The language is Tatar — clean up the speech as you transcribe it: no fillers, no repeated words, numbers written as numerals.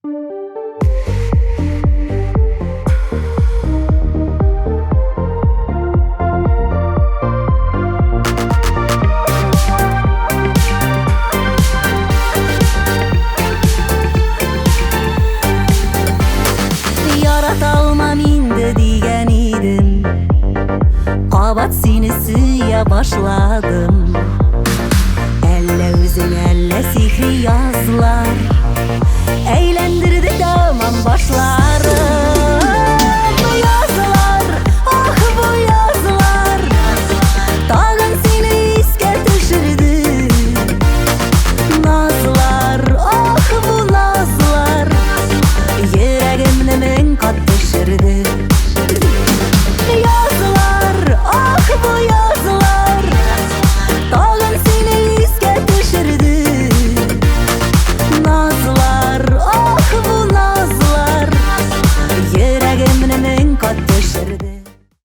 Ярата алмам инде дигән идем, кабат сине сөя башладым. Әллә үзең, әллә сихри язлар әйләндерде тәмам башларны.